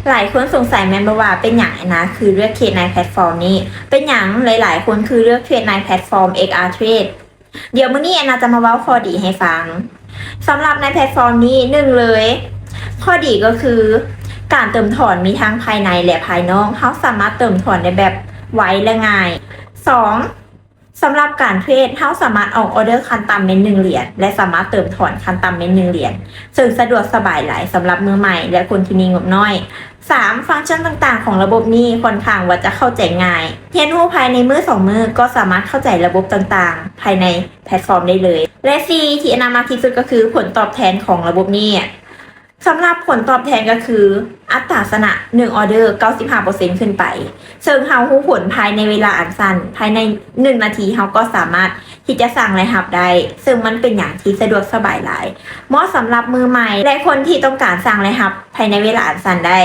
ຫຼາຍຄົນສົງໄສແມ່ນບໍ່ວ່າເປັນຫຍັງແອນນາຄືເລືອກເທຣດໃນແພລດຟອມນີ້? ເປັນຫຍັງຫຼາຍໆຄົນຄືເລືອກເທຣດໃນແພລດຟອມ ເອັກອາເທຣດ? ດຽວມື້ນີ້ແອນນາຈະມາເວົ້າຂໍ້ດີໃຫ້ຟັງ. ສຳລັບໃນແພລດຟອມນີ້ ໜຶ່ງເລີຍ ຂໍ້ດີກໍຄືການເຕີມຖອນມີທັງພາຍໃນ ແລະ ພາຍນອກ. ເຮົາສາມາດເຕີມຖອນໄດ້ແບບໄວ ແລະ ງ່າຍ. ສອງ ສຳລັບການເທຣດ ເຮົາສາມາດອອກອໍເດີຂັ້ນຕ່ຳແມ່ນໜຶ່ງຫຼຽນ ແລະ ສາມາດເຕີມຖອນຂັ້ນຕ່ຳແມ່ນໜຶ່ງຫຼຽນ ເຊິ່ງສະດວກສະບາຍຫຼາຍສຳລັບມືໃໝ່ ແລະ ຄົນທີ່ມີງົບນ້ອຍ. ສາມ ຟັງຊັນຕ່າງໆຂອງລະບົບນີ້ຂ້ອນຂ້າງວ່າຈະເຂົ້າໃຈງ່າຍ. ຮຽນຮູ້ພາຍໃນມື້ສອງມື້ກໍສາມາດເຂົ້າໃຈລະບົບຕ່າງໆພາຍໃນແພລດຟອມໄດ້ເລີຍ. ແລະ ສີ່ ທີ່ແອນນາມັກທີ່ສຸດກໍຄືຜົນຕອບແທນຂອງລະບົບນີ້. ສຳລັບຜົນຕອບແທນກໍຄືອັດຕາຊະນະໜຶ່ງອໍເດີ ເກົ້າສິບຫ້າເປີເຊັນຂຶ້ນໄປ ເຊິ່ງເຮົາຮູ້ຜົນພາຍໃນເວລາອັນສັ້ນ, ພາຍໃນໜຶ່ງນາທີເຮົາກໍສາມາດທີ່ຈະສ້າງລາຍຮັບໄດ້, ເຊິ່ງມັນເປັນຫຍັງທີ່ສະດວກສະບາຍຫຼາຍ, ເໝາະສຳລັບມືໃໝ່ ແລະ ຄົນທີ່ຕ້ອງການສ້າງລາຍຮັບພາຍໃນເວລາອັນສັ້ນໄດ້.